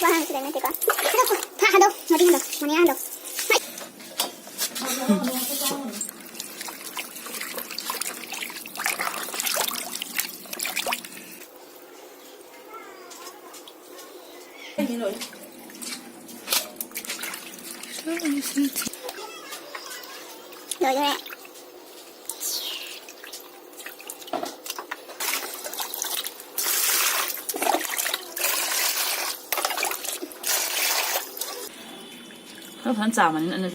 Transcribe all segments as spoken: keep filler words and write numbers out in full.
ꯋꯥ ꯍꯥꯏꯕꯁꯤꯗ ꯅꯠꯇꯦꯀꯣ꯫ ꯍꯟꯗꯣꯛ, ꯐꯥ, ꯍꯟꯗꯣꯛ, ꯃꯗꯤ ꯍꯟꯗꯣꯛ, ꯃꯅꯤ ꯍꯟꯗꯣꯛ꯫ ꯂꯣꯏꯗꯣꯔꯦ꯫ ꯈꯔ ꯐꯖꯅ ꯆꯥꯝꯃꯅꯤ ꯑꯅꯤ꯫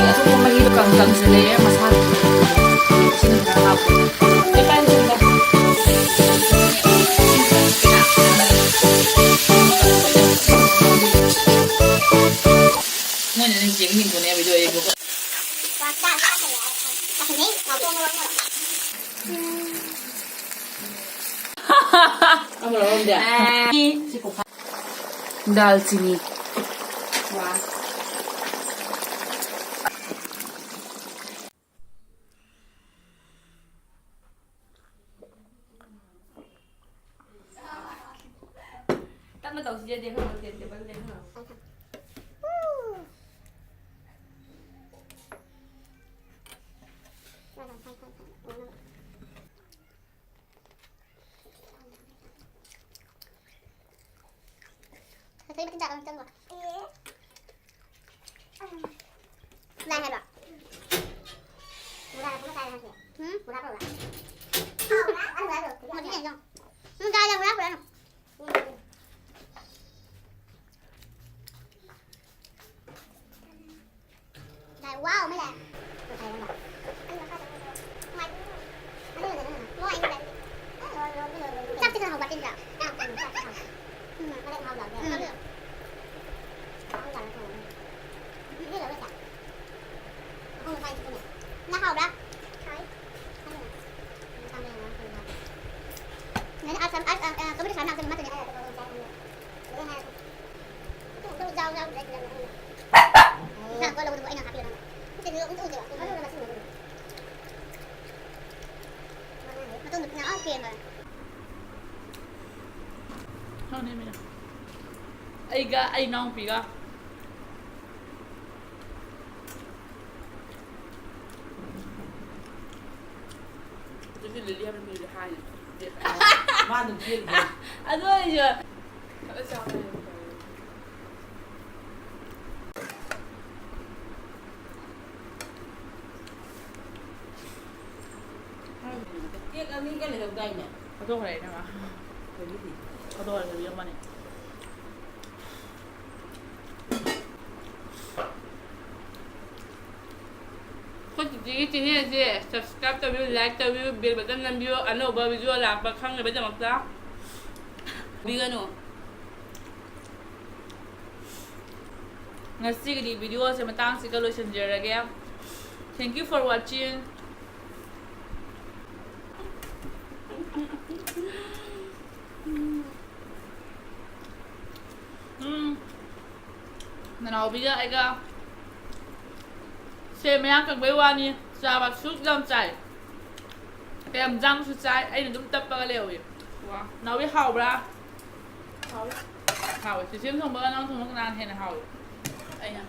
ꯑꯇꯣꯞꯄ ꯃꯍꯤꯗꯣ ꯀꯪ-, ꯀꯪꯁꯤꯜꯂꯛꯑꯦ ꯃꯁꯥꯒꯤ꯫ ꯑꯃꯔꯣꯝꯗ꯫ ꯗꯥꯜꯆꯤꯅꯤ꯫ ꯋꯥ꯫ ꯇꯞꯅ ꯇꯧꯁꯤꯗꯤ, ꯑꯗꯨꯗꯤ ꯑꯩꯈꯣꯏ ꯇꯦꯕꯜꯗ ꯂꯦꯞꯍꯜꯂꯣ꯫ ꯀꯩ ꯃꯆꯤꯟꯖꯥꯛ ꯑꯃ ꯆꯪꯕ? ꯂꯥꯏ ꯍꯥꯏꯕ? ꯃꯨꯔꯥ ꯄꯨꯔꯥ ꯆꯥꯏ ꯍꯥꯏꯁꯦ꯫ ꯎꯝ? ꯃꯨꯔꯥ ꯄꯨꯔꯥ꯫ ꯃꯗꯨꯅꯦ ꯑꯗꯣ꯫ ꯎꯝ, ꯆꯥꯏ, ꯆꯥꯏ, ꯃꯨꯔꯥ ꯄꯨꯔꯥ꯫ ꯎꯝ꯫ ꯂꯥꯏ, ꯋꯥꯎ ꯑꯃ ꯂꯥꯛꯑꯦ꯫ ꯆꯥꯛꯇꯤ ꯈꯔ ꯍꯥꯎꯕ ꯆꯤꯟꯗ꯭ꯔꯥ? ꯎꯝ꯫ ꯅꯪ ꯍꯥꯎꯕ꯭ꯔꯥ? ꯍꯥꯎꯋꯤ꯫ ꯅꯪ ꯑꯁ, ꯑꯁ, ꯑ, ꯑ, ꯀꯕꯨꯇ ꯁꯥꯟꯅꯕꯗ ꯃꯃꯥ ꯇꯣꯟꯅ ꯍꯥꯏꯔꯛꯄ ꯀꯣ, ꯉꯁꯥꯏ ꯑꯩꯉꯣꯟꯗ꯫ ꯂꯣꯏ ꯍꯥꯏꯔꯛꯄ꯫ ꯑꯗꯨ, ꯑꯗꯨ ꯌꯥꯎ, ꯌꯥꯎꯗ꯭ꯔꯦ ꯁꯤꯗ ꯑꯩꯅ꯫ ꯏꯁꯥꯅ ꯀꯣꯜ ꯂꯧꯕꯗꯨꯕꯨ ꯑꯩꯅ ꯍꯥꯞꯄꯤꯔꯣ ꯅꯪꯅ? ꯅꯠꯇꯦ, ꯑꯗꯨ ꯑꯝꯇ ꯎꯗꯦꯕ꯫ ꯑꯗꯨ ꯃꯁꯤꯡ ꯑꯗꯨ꯫ ꯃꯇꯨꯡꯗ ꯐꯅꯌꯥꯝ ꯀꯦꯟꯈꯔꯦ꯫ ꯈꯪꯗꯦ, ꯃꯤꯅ꯫ ꯑꯩꯒ ꯑꯩ ꯏꯅꯥꯎꯄꯤꯒ꯫ ꯑꯗꯨꯁꯨ ꯂꯤꯂꯤ ꯍꯥꯏꯕ ꯅꯨꯄꯤꯗꯨꯗꯤ ꯍꯥꯏꯅꯤ꯫ ꯃꯥ ꯑꯗꯨꯝ ꯆꯦꯜꯂꯤꯗꯨꯗꯤ꯫ ꯑꯗꯨ ꯑꯣꯏꯔꯁꯨ꯫ ꯀꯦꯛ ꯑꯅꯤꯒ ꯂꯩꯍꯧꯗꯥꯏꯅꯦ? ꯊꯥꯗꯣꯛꯈ꯭ꯔꯦ ꯑꯩꯅ ꯃꯥ꯫ ꯀꯔꯤꯒꯤ? ꯊꯥꯗꯣꯛꯈ꯭ꯔꯦ, ꯂꯩꯕꯤꯔꯝꯕꯅꯦ꯫ ꯑꯩꯈꯣꯏ ꯆꯤꯆꯦꯒꯤ channelꯁꯦ subscribe ꯇꯧꯕꯤꯌꯨ, like ꯇꯧꯕꯤꯌꯨ, bell button ꯅꯝꯕꯤꯌꯨ, ꯑꯅꯧꯕ video ꯂꯥꯛꯄ ꯈꯪꯅꯕꯒꯤꯗꯃꯛꯇ꯫ ꯕꯤꯒꯅꯨ꯫ ꯉꯁꯤꯒꯤꯗꯤ videoꯁꯦ ꯃꯇꯥꯡꯁꯤꯒ ꯂꯣꯏꯁꯤꯟꯖꯔꯒꯦ꯫ Thank you for watching. ꯎꯝ, ꯅꯅꯥꯎꯕꯤꯒ ꯑꯩꯒ ꯁꯦ ꯃꯌꯥꯡ ꯀꯪꯕꯩ ꯋꯥꯅꯤ꯫ ꯆꯥꯕ ꯁꯨꯛ ꯌꯥꯝ ꯆꯥꯏ꯫ ꯀꯌꯥꯝ ꯌꯥꯝꯁꯨ ꯆꯥꯏ꯫ ꯑꯩꯅ ꯑꯗꯨꯝ ꯇꯞꯄꯒ ꯂꯩꯍꯧꯏ꯫ ꯋꯥ꯫ ꯅꯥꯎꯕꯤ ꯍꯥꯎꯕ꯭ꯔꯥ? ꯍꯥꯎꯋꯦ꯫ ꯍꯥꯎꯋꯦ꯫ ꯆꯦꯆꯦꯅ ꯊꯣꯡꯕꯒ ꯅꯪ ꯊꯣꯡꯕ ꯀꯅꯥꯅ ꯍꯦꯟꯅ ꯍꯥꯎꯏ? ꯑꯩꯅ꯫